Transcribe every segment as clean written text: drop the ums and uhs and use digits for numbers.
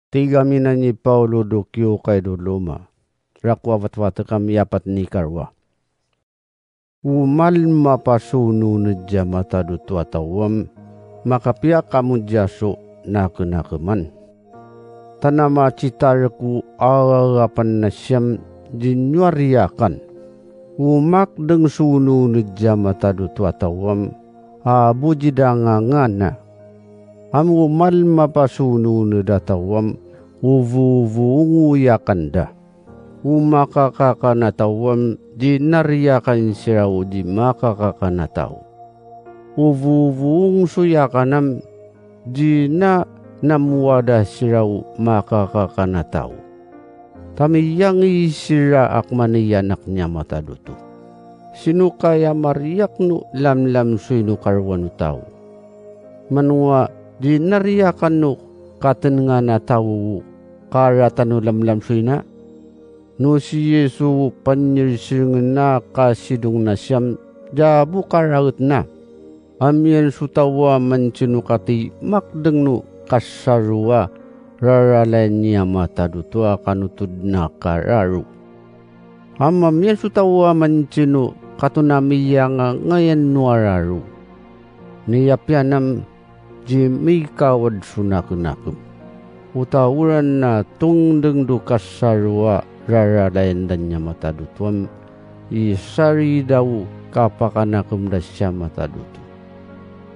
Tigamina ni Paulo do kiukay do luma. Rakwa vatvatakam yapat ni karwa. Umal mapasuno na mata do tuatawam, makapia kamudyaso nakunakaman. Tanama citarku agagapan na siyam dinyariakan. Umak deng suno na mata do tuatawam, abujidangangana. Am umal mapasuno na datawam, uvuvuunguyakan da. Umakakakanatawam, di nariyakan siya o di makakakanataw. Uvuvuung suyakanam, di na namuwada siya o makakakanataw. Tamiyang isira akmaniyanak niya mataduto. Sino kaya mariyak no lamlam suino karwano tao? Manwa di nariyakan no katen nga na tao karatan no lamlam suina? No si Yesu panyirsiring na kasidong na siyam jabu karaut na. Amien sutawa mansinukati makdeng no kasarwa raralay niya matadutua kanutud na kararu. Amamien sutawa mansinu katunamiya nga ngayon nuararu. Niyapyanam di mikawad sunakunakum. Utawuran na tungdeng do kasarwa raralayan dan niya matadutuam isari daw kapakanakum da siya matadutu.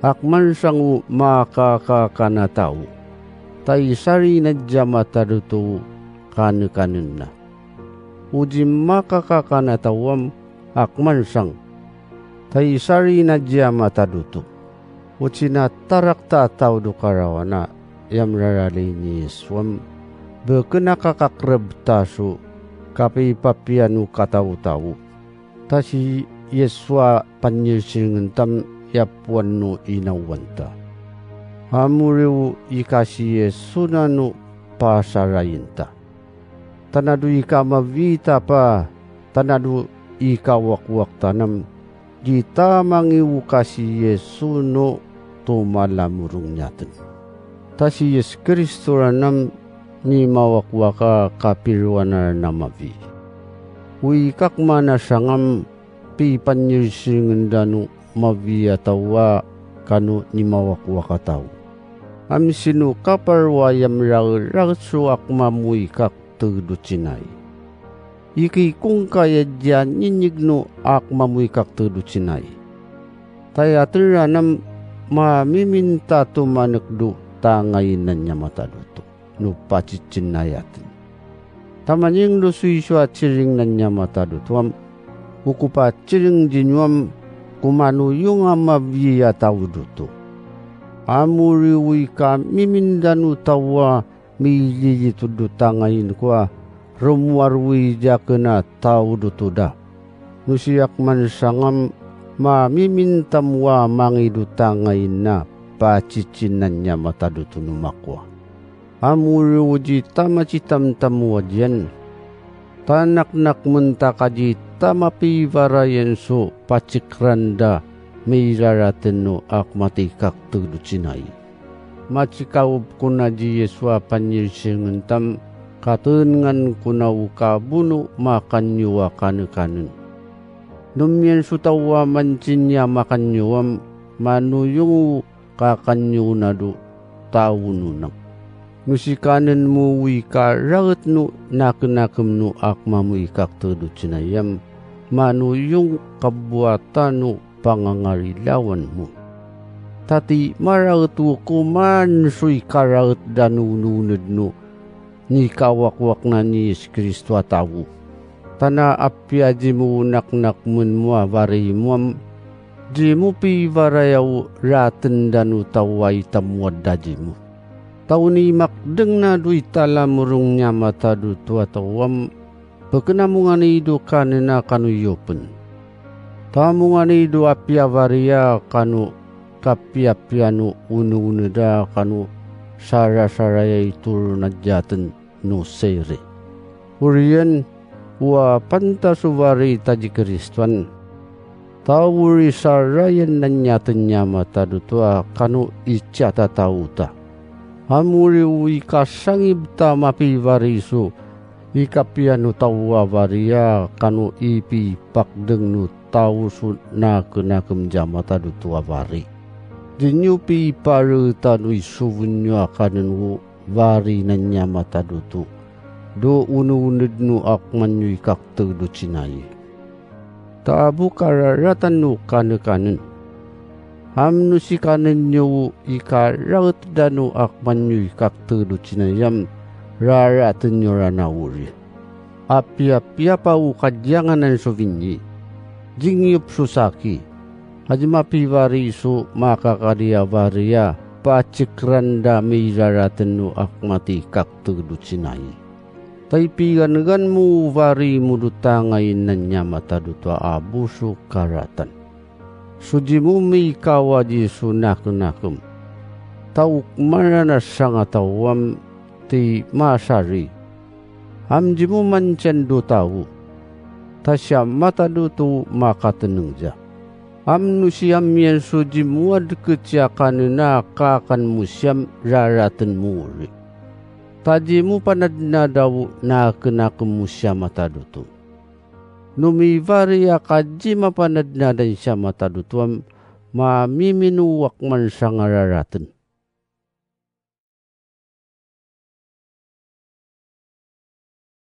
Akman sangu makakakanataw, tay isari na diya matadutu kanukanun na. Uji makakakanatawam akman sang, tay isari na diya matadutu. Uchi na tarakta tao do karawana yam raralay ni Yeswam, bekenakakakreb taso kapipapianu kataw-taw. Tasi Yeswa panyirsingentam yapuan no inawanta. Amuriw ikasi Yesu na no pasarayinta. Tanadu ikamavita pa, tanadu ikawakwak tanam, jita mangiw kasi Yesu no tumalamurong natin. Tasi Yesu Kristo ranam ni mawakwaka kapirwana namavi. Uikak mana sangam pipanyirsingendanu maviatawa kanu ni mawakwaka tao. Am sinu kaparwayam ragsu akmamuikak tuducinay. Iki kung kaya diyan ninyigno akmamuikak tuducinay. Taya tiranam mamiminta tumanekdu tangayinan niya mataduto. No pacicinayatin. Tamanying lusuiswa ciring na niya matadutuam, ukupa ciring jinyuam kumanuyung amabiya tawuduto. Amuriwi ka mimindanu tawa mililitudu tangayin kwa rumwarwi jakena tawuduto da. Nusiyak man sangam mamimintamwa mangidu tangayin na pacicinan niya mataduto numakwa. Amuriwuji tamacitam tamuwajian. Tanaknak muntakaji tamapivarayan so pacikranda miraraten no akmatikak tuducinay. Macikawub kuna ji Yeswa panyirsingentam katungan kuna ukabuno makanyuwa kanukanun. Numyen sutawa mancinya makanyuwam manuyungu kakanyunadu tawununang. Nusikanan mo wika ragat no nakunakam no akmamu ikak tuducinayam manuyong kabuatan no pangangarilawan mo. Tati maragat kuman suy karagat danununod no ni kawakwak na ni Yesu Kristo atawo. Tana apya di mo naknakmun mo avari mo di mo pivarayaw raten danu taway tamuad daji mo. Tauni makdeng na duy talamurong niya mata dutu atawam, pagkanamungan ido kanina kanuyopen. Tamungan ido apya varia kanu kapya-piano unu-unu da kanu sara-saraya ituro na jaten no sere. Uriyan, wa pantasuvari taji Kristuan. Tawuri sarayan na nyaten niya mata dutua kanu ichata tauta. Amuri wu ikasangib ta mapivarisu ikapiano tawa varia kanu ipi pakdeng nu tawu su nakenakem jamata dutu avari. Jinyupi iparu tanu isuvunyo akanen wu vari nanyamata dutu. Do unu unednu akmanyu ikakte du cinai. Tabu kararatan nu kane-kanen. Amnu si kanen nyu ikaraut danu akmanyu ikakte du cinayam rara tenyorana uri. Apia-pia pau kajanganan sovinyi. Jingyup susaki. Hajima pivari su maka kadia varia pacikranda mi rara tenu akmati kakte du cinai. Tai pigan mu vari mudutangai nanyamata dutua abusu karatan. Sujimu mi kawaji sunak-nakum. Tauk marana sangatawam ti masari. Amjimu mancen du tahu. Tasya mata dutu maka tenengja. Amnu siam yen sujimu ad keciakanena kakan musiam raraten muri. Tajimu panadna dawu na kena kemusia mata dutu. Numi varia kajima panadna dan syamata dutuam ma miminu wak man sangararaten.